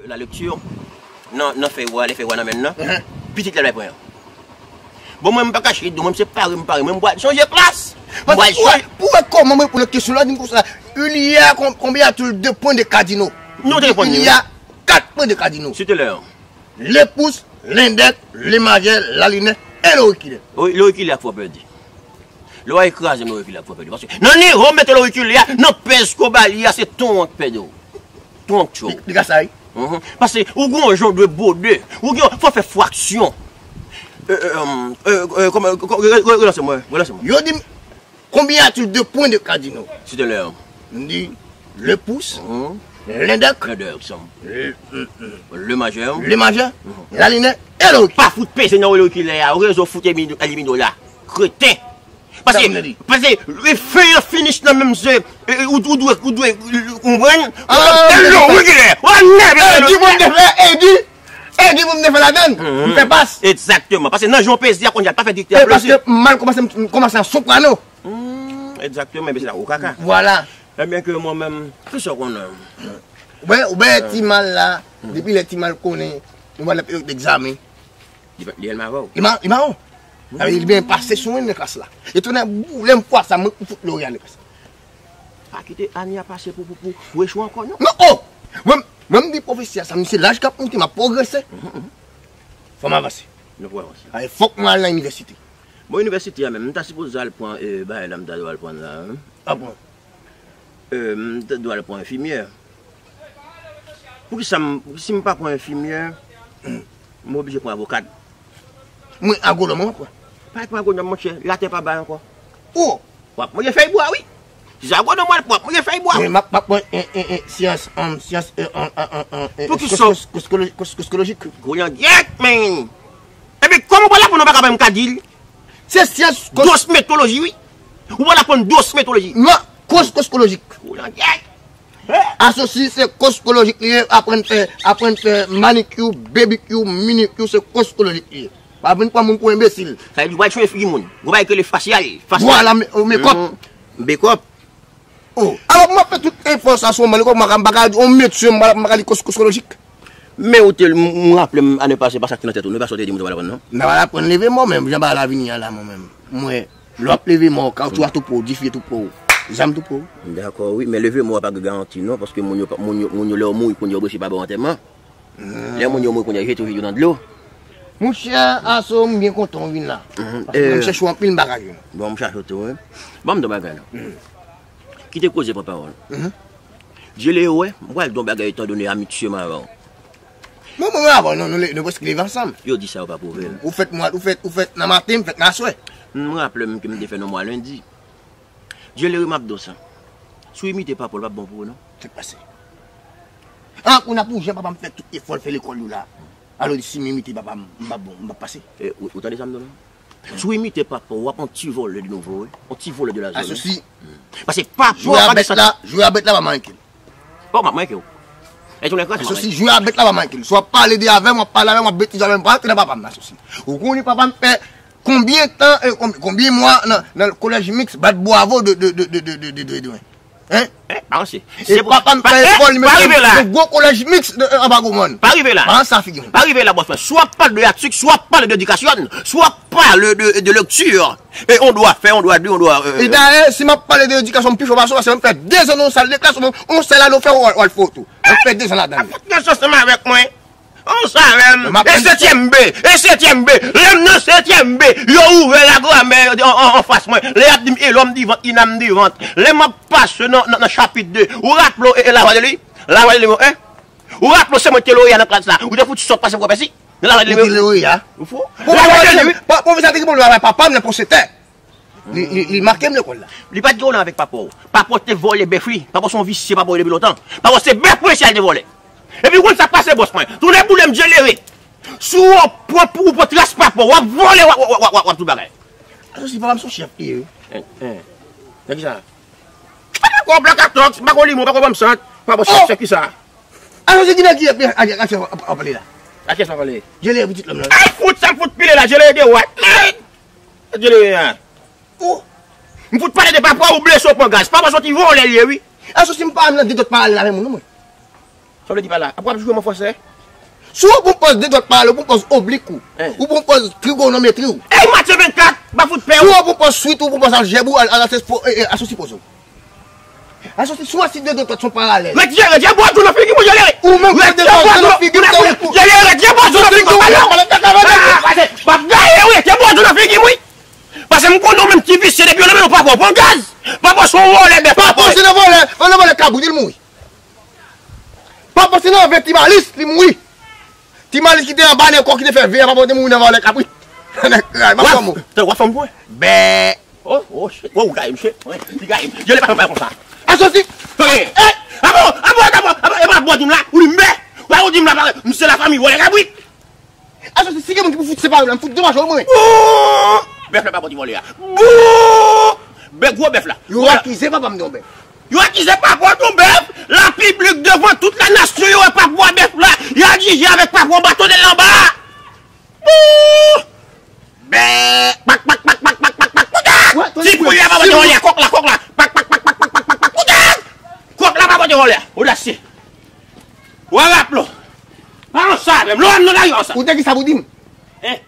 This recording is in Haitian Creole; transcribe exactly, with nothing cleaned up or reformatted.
La lecture, nan, nan fèy wa, lè fèy wa nan men l nan, pitit la l pran. Bon, mwen, m pa kache di w, mwen, m se pare, m pare, mwen, m pral chanje klas. M pral chanje. Pou wè kòman mwen reponn kesyon la, di m konsa, il y a com- combien y a-t-il de points de cardinaux? Non, te reponn li, wi. Il y a quatre points de cardinaux. S'il te plaît. Le pouce, l'index, le majeur, l'aligné et l'auriculaire. Wi, l'auriculaire ak fò pèdi. Lè w al kraze m, lorikilè ap fè pèdi. Paske nan nivo w mete lorikilè a, nan pèz ke w ba li a, se ton an k pèdi w. Ton an k tchwe w. Li ka sa, wi. Mhm. Paske ou gen yon jan w dwe bwode. Ou gen, fò w fè fraksyon. Euh, euh, euh, euh, kòman, kò- re- re- relanse mwen, relanse mwen. Yo di m, combien y a-t-il de points de cardinaux? S'il te plaît. M di, le pouce, l'index, le, le majeur, le majeur, l'aligné et le. Pa fout peze nan lorikilè a, rezo fout Emi- Elimino la. Kreten. Paske, paske, e, fen an finish nan menm se, e, e, ou, ou dwe, ou dwe, ou konprann? Ah, ou dwe lorikilè. Ou nève. Edi pou m te fè, Edi, Edi pou m te fè ladann. M fè pas. Egzakteman. Paske nan jan w peze a kounye a, pa fè diktè. E paske m mal kòmanse, m kòmanse an soprano. Hmm, egzakteman, men se la ou kaka. Vwala. Ebyen ke mwen menm, tout sa w konnen. Ou wè, ou wè ti mal la, depi lè ti mal konnen, nou pral nan peryòd egzamen. Li pa- li elman avè w. Li ma- li mawon. Sa vle di li byen pase sou mwen nan klas la. E tonè boule m fwa sa mwen pou fout Lori a nan klas la. Pa kite ane a pase pou, pou, pou, pou echwe ankò, non. Non, oh! Mwen, mwen m di pwofesè a sa, m di se laj k ap monte, m ap pwogrese. Fò m avanse. Nou pral avanse. Ay, fòk mwen al nan inivèsite. Bon, inivèsite a menm, m ta sipoze al pran, e, bagay la, m ta dwe al prann la, wi. Aprann. E, m ta dwe al pran enfimyè. Poukisa m, si m pa pran enfimyè, m oblije pran avokat? Mwen agwonòm, mwen pran. Pa pran agwonòm, monchè, latè pa bay ankò. Oh! W ap manje fèy bwa, wi. Si se agwonòm w al pran, w ap manje fèy bwa. Mwen m ap, m ap pran, e, e, e, syans, um, syans, e, an, an, an, an, e, Poukisa? Kos- kos- kos- kos- koskolojik. Gwo langyèt, men. Epi, kòman w pral aprann ou pa ka, pa menm ka di l? Se syans kos- Dosmetoloji, wi. Ou pral aprann dosmetoloji. Non, kos- koskolojik. Gwo langyèt. Asosi se koskolojik li ye, aprann fè, aprann fè manicure, pedicure, minicure, se koskolojik li ye. Pa vin pran moun pou enbesil. Sa vle di w pral chanje figi moun. Gon bagay ki rele fasyal, fasyal. Vwala, me- oh, mekòp. Mhm. Mekòp. Oh, alò m ap fè tout efò sa sou mwen, mwen pa ka, m pa ka di on metye, m pa ka di kos- koskolojik. Men ou te, m, m raple m ane pase, pa sa k te nan tèt ou, non, pa sa w te di m ou te pral aprann, non? M ta pral aprann leve mò, men jan bagay la vini an la, mwen menm. Mwen, lè w ap leve mò, kawotchou a tou pre w, dife tou pre w, zam tou pre w. Dakò, wi, men leve mò a pa gen garanti, non, paske moun yo, pa- moun yo, moun yo, lè yo mouri, kounye a yo blese pa ba yo antèman. Lè moun yo mouri, kounye a yo jete yo nan dlo. Monchè, Aso, m byen kontan w vin la. Mhm. Paske mwen m chèche w anpil, m pa ka jwenn ou. Bon, m chache w tou, wi. Ban m di w bagay la. Kite koze pran pawòl. Dye le yo wè, m pral di w bagay etandone amitye m avè w. Mwen, mwen, mwen avè w, non, nou, nou prèske leve ansanm. Yo di sa, yo pa pwouve l. Ou fèt mwa, ou fèt, ou fèt nan maten, m fèt nan aswè. M raple m ke m te fè non mwa lendi. Dye le yo, m ap di w sa. Si w imite papa w, l p ap bon pou ou, non. Sa k pase? Ah, kounye a pou jan papa m fè tout efò l fè lekòl yo la. Alò, si m imite papa m, m p ap bon, m p ap pase. E, ou, ou tande sa m di w la? Si w imite papa w, w ap on ti vòlè de nouvo, wi. On ti vòlè de la zòn, wi. Asosi. Paske papa w pa gen santi. Jwe a bèt la, jwe a bèt la pa manke l. Oh, m ap manke w. E tou lè kras, m ap manke w. Asosi, jwe a bèt la pa manke l. Si w ap pale de avè m, w ap pale avè m, w ap betize avè m, pa rantre nan papa m, Asosi. Ou konnen papa m fè konbyen tan, e, konb- konbyen mwa nan, nan kolèj miks, bat bwavo de, de, de, de, Hein? Eh, pa ranse. E papa m fè lekòl, li mete m nan gwo kolèj miks de, e, anba Gwomòn. Pa rive la. Pa ranse a figi mwen. Pa rive la, bòs mwen. Si w ap pale de etik, si w ap pale de edikasyon, si w ap pale de, de lekti, e on dwa fè, on dwa di, on dwa, e, e dayè, si m ap pale de edikasyon, m pi fò pase w, paske m fè dezan nan yon sal de klas, yon sèl ane w fè, w al, w al fè w tou. M fè dezan ladan l. Fòk gen chans ansanm avèk mwen. Ou sa menm? E setyèm B, e setyèm B. Lè m nan setyèm B, yo ouvè lagramè an, an, anfas mwen. Lè y ap di m Elòm di vant, Inam di vant. Lè m ap pase nan, nan, nan chapit de, ou raple w, e, e, Lavwa de Li? Lavwa de Li, en? Ou raple w se mwen ki te loreya nan klas la? Ou te fouti sòt pase pwofèsi nan Lavwa de Li? Ou te loreya? Ou fou? Lavwa de Li, wi. Pwofesè a te gen pwoblèm avèk papa m nan pwofesè. Li, li, li make m lekòl la. Li pa t gen pwoblèm avèk papa w. Papa w te vòlè bèf li. Papa w se yon visye, papa w depi lontan. Papa w se bèf pwofesè a l te vòlè. Epi ou konn sa k pase bòs mwen. Tounen boule m djelere. Si w pran pou ou pran tras papa w, w ap vòlè, w ap, w ap, w ap, w ap, w ap tout bagay. Asosi papa m se yon chèf li ye, wi. Hein, hein. Nan kisa? Pa dakò, blak atòks, pa gon limon, pa gon banm sant. Papa w chèf, chèf kisa? Asosi ki nèg ki ap, ap, ap, ap pale la? A kiyès w ap pale? Djelere pitit lòm nan. Al fout sa m fout pile la, djelere de wat. Djelere a. Oh! M fout pale de papa ou blese w pran gaz. Papa w se yon ti vòlè li ye, wi. Asosi m pa nan de dòt paralèl avè moun, non, mwen. Sa w vle di pa la? Apre w ap jwe m an fransè? Si w pran pòz de dwèt pa ale, w pran pòz oblik ou. Hein. Ou pran pòz trigonometri ou. Ey, match vennkat, ba fout pè. Si w pran pòz swit ou, pran pòz aljèb ou, al, al, al, e, e, asosi poze w. Asosi, si w asosi de dwèt, se yon paralèl. Retire, retire bò djou nan figi mwen, jere. Ou menm, retire bò djou nan figi mwen, jere, retire bò djou nan figi mwen. Ah, pase, m ap gaye, wi, retire bò djou nan figi mwen. Pase m konnen w menm ti visye depi w nan men w papa w pran gaz. Papa w se yon vòlè bèf. Papa w se yon vòlè, yon vòlè kabrit, li mouri. Papa w se nan ven Ti Malis, li mouri. Ti Malis ki te anba nan kò ki te fè ve a, papa w te mouri nan vòlè kabrit. Nèg ray, m ap fè m. W ap fè m pou mwen? Bè. Oh, oh, shit. Wow, gaye m, shit. Wi, ti gaye m. Yo, le pa fè m bay konsa. Asosi. Ok. Eh, ah bon, ah bon, ah bon, ah bon, e pa bò di m la, ou li mè. Wa ou di m la, m se la fanmi vòlè kabrit. Asosi, si gen moun ki pou fout separe m la, m fout degaje w mwen. Bou! Bèf la pa pòti vòlè a. Bou! Bèf, gwo bèf la. Yo akize papa m de yon bèf. Yo akize papa w de yon bèf, la piblik devan tout la nasyon, yo wè papa w bèf la. Y al jije avèk papa w bato de l anba. Bou! Bè! Pak, pak, pak, pak, pak, pak, pak, pak. Ti pou y a papa de vòlè a, kòk la, kòk la. Pak, pak, pak, pak, pak, pak, pak, pak. Kòk la papa de vòlè a. Odasye. Wa rap lo. Pa nan sa avè m. Lo an nan la yo sa. Ou te ki sa pou di m? Hein?